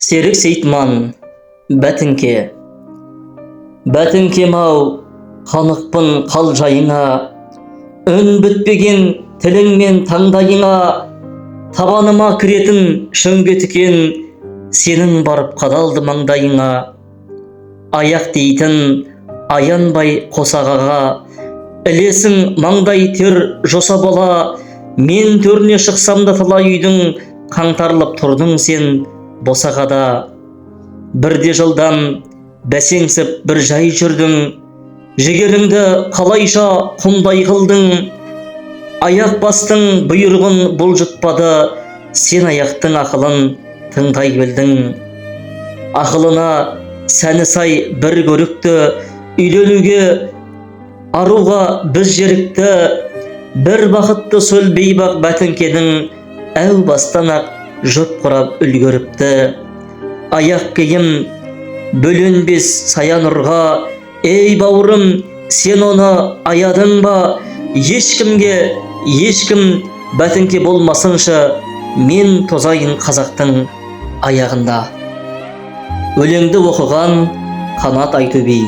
Серік Сейтман, Бәтіңке. Бәтіңкем-ау, қанықпын қал жайыңа, үн бітпеген тілің мен таңдайыңа, табаныма кіретін шөңге тікен сенің барып қадалды маңдайыңа. Аяқ дейтін аянбай қосағаға, ілесің маңдай тер жоса бола, мен төріне шықсам да талай үйдің қаңтарылып тұрдың сен босағада. Бірде жылдам бәсеңсіп бір жай жүрдің, жігеріңді қалайша құмдай қылдың. Аяқ бастың бұйрығын бұлжытпады, сен аяқтың ақылын тыңдай білдің. Ақылына сәні сай бір көрікті, үйленуге аруға біз жерікті, бір бақытты сөл бейбақ Бәтіңкенің әу бастан-ақ жұп құрап үлгеріпті. Аяқ киім бөленбес сая нұрға, ей бауырым, сен оны аядың ба? Ешкімге ешкім Бәтіңке болмасыншы, мен тозайын қазақтың аяғында. Өлеңді оқыған Қанат Айтөби.